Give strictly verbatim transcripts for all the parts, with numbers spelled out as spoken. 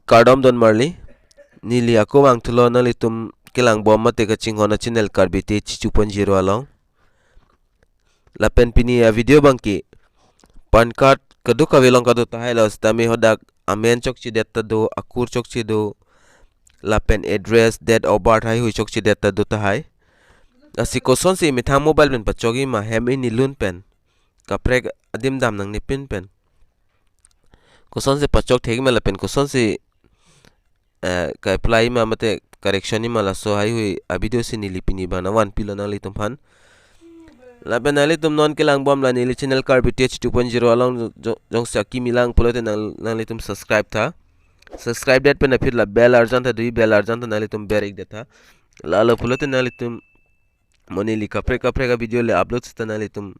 Kardom don marli. Neli ako vangthulo nanglitum kelangbom mate kachinghon a channel Karbi Tech two point zero along. Lapen pini a video abangke PAN card kadokave along kedo tahai lo sitame hadak amen chokchedet ta do, akur chokche do, lapen address, date of birth haihui chokchedet ta do tahai. Lasi kosonsi methang mobile pen pachokji ma hem ingnilun pen kaprek adim dam nangne pin pen kosonsi pachok thekji ma lapen kosonsi, eh, ka-apply ma mate correction ji ma laso haihui a video si neli pini abang nangvanpilo nanglitum aphan. Lapen nanglitum non kelangbom la neli channel Karbi Tech two point zero along jo-, jongsi akimi lang pulote nang, nanglitum subscribe tha. Subscribe det pen aphi la bell arjan ta do, bell arjan ta nanglitum ber-ik det tha. Lalo pulote nanglitum mo neli kaprek kaprek a video le upload seta nanglitum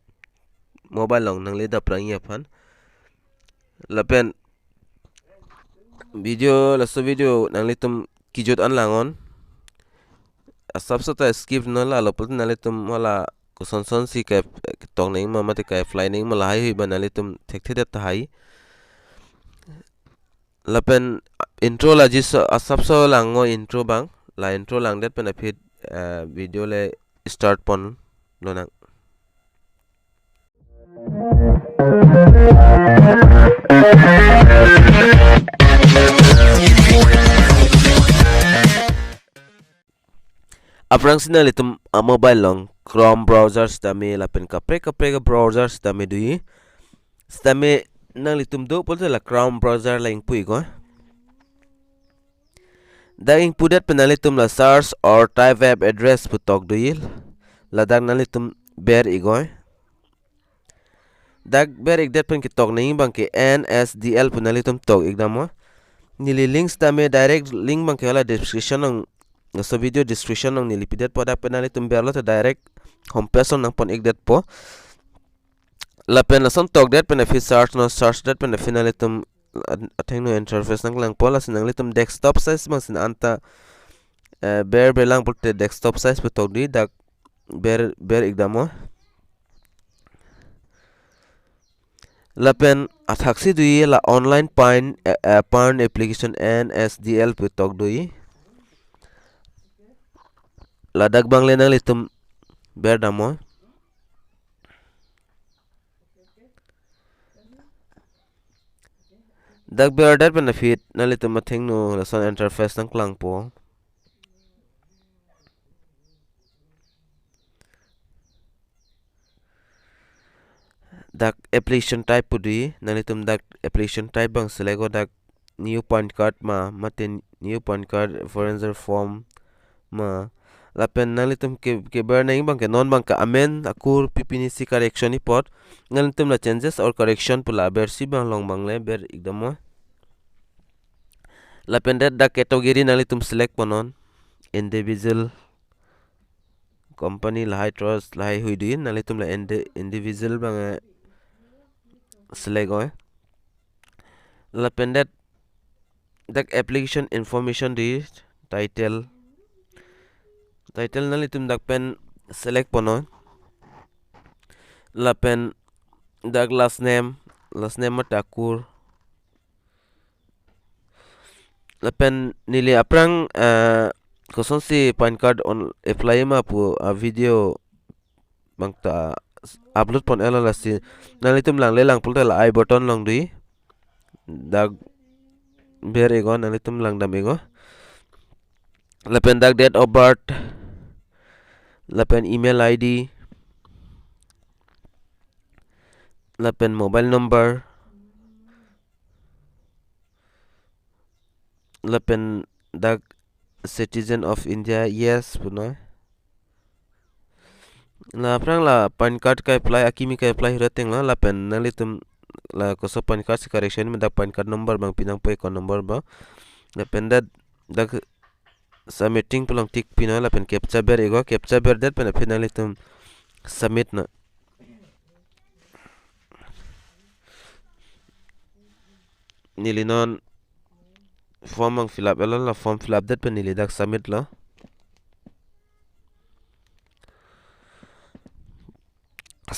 mobile along nangle dap prangji aphan. Lapen video, laso video nanglitum kejut an lang-on. Asapso ta skip non, lalo pulote nanglitum hala kosonsonsi ke, ketok nangji ma mate ka-apply nangji ma lahaihui abang nanglitum thekthedet tahai. Lapen intro la jiso asapso lang-o intro abang. La intro langdet pen aphi, eh, video le start ponlonang. Aphrangsi nanglitum a mobile along Chrome browser sitame lapen kaprek kaprek a browser sitame doji. Sitame nanglitum do pulote la Chrome browser la ingpu-ik oi. Dak ingpudet pen nanglitum la search or type web address pu tok doji. Ladak nanglitum ber-ik oi. Dak ber-ikdet pen ketok nangji abangke N S D L pu nanglitum tok-ik damnon. Neli link sitame direct link abangke hala description along, laso video description along neli pidetpo, dak pen nanglitum berlo ta direct homepage along nangpon-ikdetpo. Lapen lason tokdet pen aphi search non, search det pen aphi nanglitum at-, athengno interface nangklangpo, lasi nanglitum desktop size abangsi anta, eh, ber berlang pulote desktop size pu tok doji, dak ber, ber-ik damnon. Lapen athaksi doji la online PAN, eh, eh, PAN application N S D L pu tok doji. Ladak abang le nanglitum ber damnon. Dak berdet pen aphi nanglitum athengno lason interface nangklangpo. Dak application type pu doji, nanglitum dak application type abang select-o, dak new PAN card ma, mate new PAN card foreigner form ma. Lapen nanglitum ke, keber nangji abangke non abangke amen akur pi pini si correction ji apot. Nanglitum la changes or correction pu la abersi abang along abang le ber-ik damnon. Lapen det dak category nanglitum select ponnon. Individual, company, lahai trust, lahaihui doji, nanglitum la indi-, individual abang, eh, select oi. Lapen det dak application information doji, title. Title nanglitum dak pen select ponnon. Lapen dak last name, last name mate akur. Lapen neli aphrang, eh, kosonsi PAN card on apply ma pu a video abang ta upload pon-iklo, lasi nanglitum langle lang pulote la I button along doji. Dak ber-ik oi, nanglitum langdam-ik oi. Lapen dak date of birth, lapen email I D, lapen mobile number, lapen dak citizen of India, yes punoi. La aphrang la PAN card ka-apply, akimi ka-apply hura tenglo, lapen nanglitum la koso PAN card si correction ma dak PAN card number abang pinangpo, account number abang. Lapen dak, dak submitting pu along tick pinoi, lapen captcha ber-ik oi, captcha berdet pen aphi nanglitum submit non. Neli non form abang fill up-iklo, la form fill up det pen neli dak submit lo.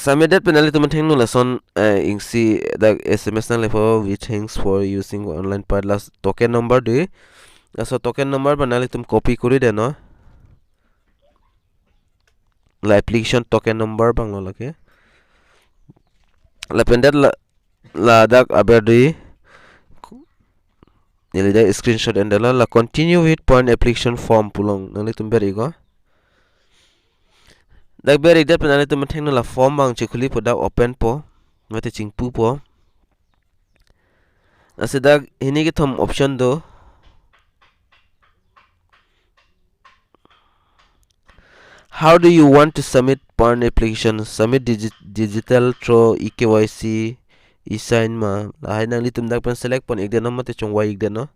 Submit det pen nanglitum athengno lason, eh, isi dak S M S nanglepo, "We thanks for using online part," la token number do. Laso token number abang nanglitum copy kori detnon. La application token number abanglo lake. Lapen det la, ladak aber do. Neli dak screenshot endetlo, la "Continue with PAN application form" pu along nanglitum ber-iknon. Dak ber-ik det pen nanglitum athengno la form abang chikhulipo, dak openpo, mate chingpupo. Lasi dak hini kethom option do. How do you want to submit PAN application? Submit digi-, digital through e K Y C, e-sign ma? Lahai nanglitum dak pen select pon-ik detnon mate chongvai-ik detnon.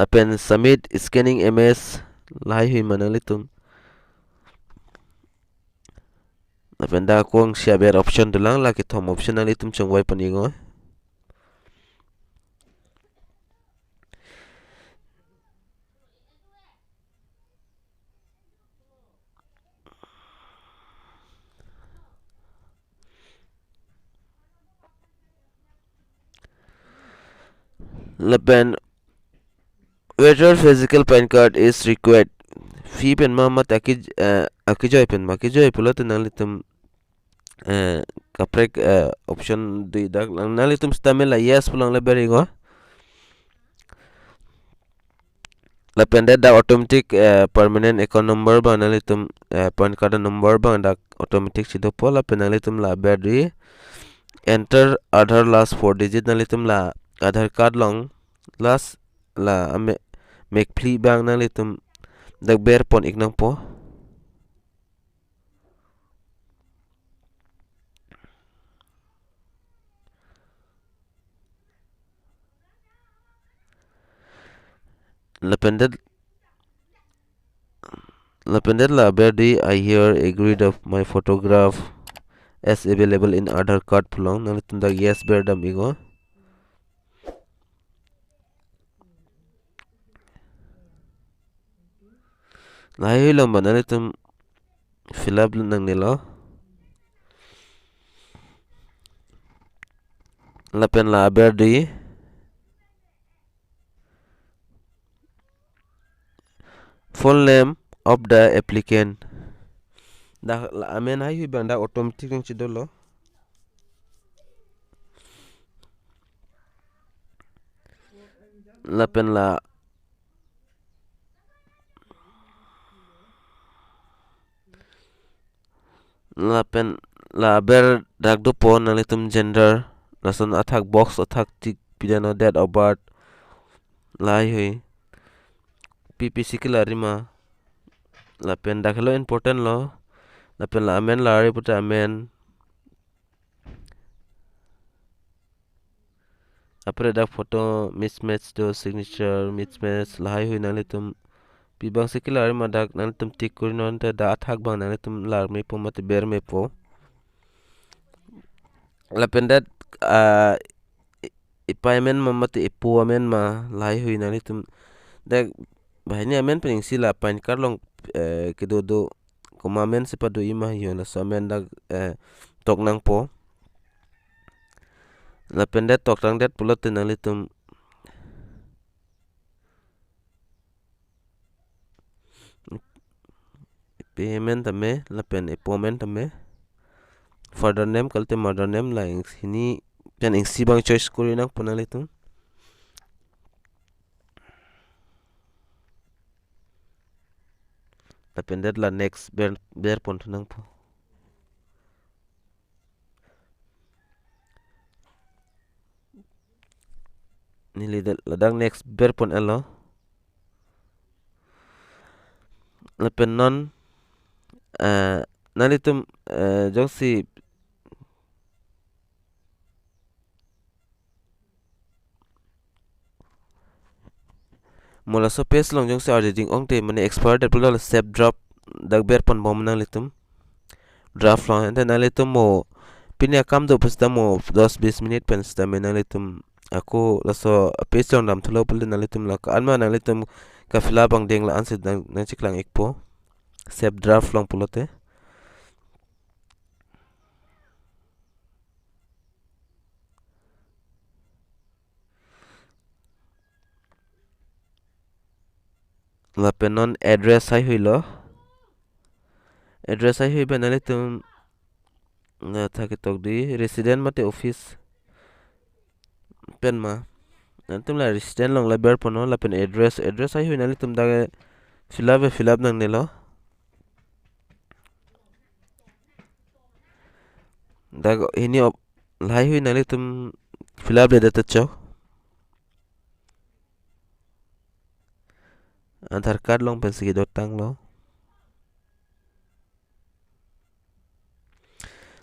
Lapen submit scanning image, lahai hui ma nanglitum. Lapen dak kongsi aber option dolang, la kethom option nanglitum chongvai pon-iknon. Lapen whether physical PAN card is required. Fee pen ma mate aki, eh, akejoi pen ma, akejoi pulote nanglitum, eh, kaprek, eh, option do dak lang, nanglitum sitame la yes pu along le ber-iknon. Lapen det dak automatic, eh, permanent account number abang nanglitum, eh, PAN card number abang dak automatic si dopo, lapen nanglitum la aber do, "Enter Aadhaar last four digit," nanglitum la Aadhaar card along last la ame-, mekphli abang nanglitum dak ber pon-ik nangpo. Lapen det, lapen det la aber do, "I here agree that my photograph as available in Aadhaar card" pu along, nanglitum dak yes ber dam-iknon. Lahai hui along abang nanglitum fill up nangnelo. Lapen la aber do, "Full name of the applicant." Dak la amen hai hui abang dak automatic nangchidolo. Lapen la, lapen la aber dak dopo, nanglitum gender, lason athak box athak tick pidetnon, date of birth, lahai hui, pi pisi kelari ma. Lapen dak helo important lo. Lapen la amen lari pute amen. Apre dak photo mismatch do, signature mismatch, lahai hui nanglitum pi abang si kelari ma dak nanglitum tick korinon, te dak athak abang nanglitum lar mepo mate ber mepo. Lapen det, ah, i-, ipa amen ma mate ipo amen ma, lahai hui nanglitum dak banghini amen pen isi la PAN card along, eh, kedo do, komat amen si pado-i ma, yo laso amen dak, eh, tok nangpo. Lapen det toktang det pulote nanglitum ipi amen tame, lapen ipo amen tame. Father name kalite mother name, la ing-, hini pen isi abang choice kori nangpo nanglitum. Lapen det la next ber, ber pon thu nangpo. Neli det ladak next ber pon-etlo. Lapen non, eh, nanglitum, eh, jongsi mo laso page along jongsi arjuding ongte mane expire det pulo la save draft dak ber ponbom nanglitum. Draft along, ante nanglitum mo pini akam do pusita mo dos bis minute pen sitame nanglitum ako laso page along damthulo pulote nanglitum la ka-an ma nanglitum ka-fill up angdeng la-ansi nang, nangcheklang ikpo. Save draft along pulote. Lapen non address haihui lo. Address haihui pen nanglitum, na tha ketok di, resident mate office pen ma. Nanglitum la resident along le berponnon, lapen address, address haihui nanglitum dak fill up, fill up nangnelo. Dak hini op-, lahaihui nanglitum fill up ledet chok. Aadhaar card along pensi kedotanglo.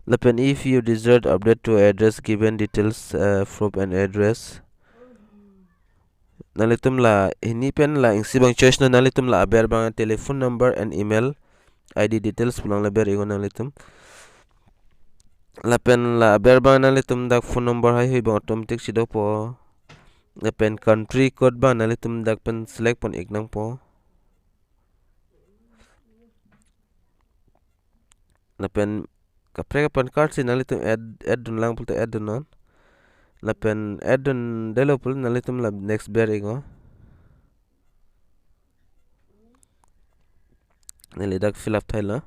Lapen if you desire update to address, given details, uh, proof and address. Nanglitum la hini pen la isi abang choice non, nanglitum la aber abang telephone number and email I D details pu along le ber iknon nanglitum. Lapen la aber abang nanglitum dak phone number haihui abang automatic si dopo. Lapen country code abang nanglitum dak pen select pon ik nangpo. Lapen kaprek a-PAN card si nanglitum add, add dunlang pulote add dunnon. Lapen add dundetlo pulote nanglitum la next ber iknon. Neli dak fill up thailo.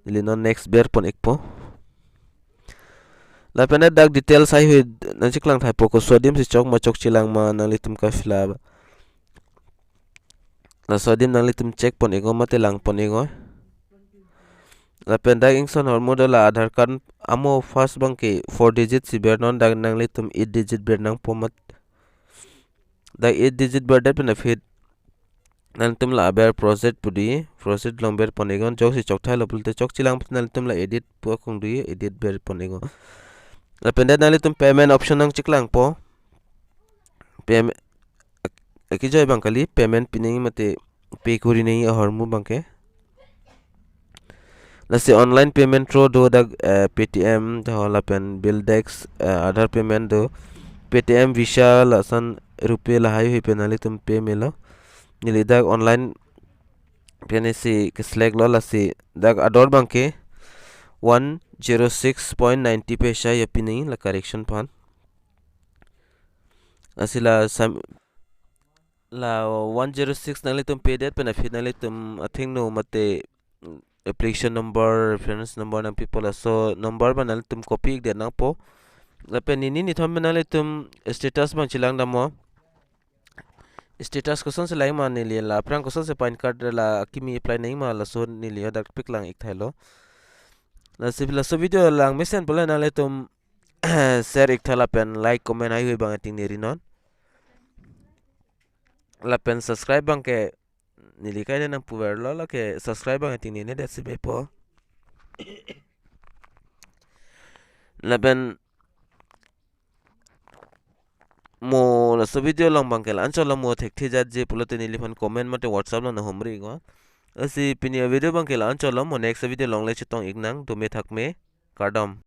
Neli non next berpon ikpo. Lapen dak details haihui nangcheklang thaipo, koso adim si chok ma chokchelang ma nanglitum ka-fill up. Laso adim nanglitum check pon iknon mate langpon iknon. Lapen dak ingson ahormu do la Aadhaar card amo first abangke four digit si bernon, dak nanglitum eight digit ber nangpo mat. Dak eight digit berdet pen aphi nanglitum la aber proceed pu di, proceed along berpon iknon, joksi chokthailo pulote chokchelang pulote nanglitum la edit pu akong do, edit berpon iknon. Lapen dak nanglitum payment option nangcheklangpo. Payment, ak-, akejoi abang kali, payment pi nangji mate pay kuri nangji ahormu abangke. Lasi online payment through do dak, eh, Paytm, taho lapen Bill Dex, eh, Aadhaar payment do. Paytm, Visa, lason RuPay lahaihui pen nanglitum pay melo. Neli dak online payment si ke-select lo, lasi dak ador abangke one zero six point ninety paisa ya pi nangji la correction aphan. Lasi la sam-, la one zero six nanglitum pay det pen aphi nanglitum athengno mate, mm, application number, reference number nangpipo, laso number abang nanglitum copy ik det nangpo. Lapen nini nithom pen nanglitum status abang chelang damnon. Status kosonsi lang ma, neli la aphrang kosonsi PAN card la akimi apply nangji ma, laso neli hadak paklang ik thailo. Lasi laso video lang mesen pulo nanglitum share ik tha lapen like, comment haihui abang ating neri non. Lapen subscribe abangke neli kaita nangpuverlo, lake subscribe abang ating neri ne det si bepo. Lapen mo laso video along abangke la-anchot lo, mo thekthe jatje pulote neliphan comment mate WhatsApp along nanghumri iknon. Lasi pini a-video abangke la-anchot lo, mo next video along le chetong ik nang, dome thakme, kardom.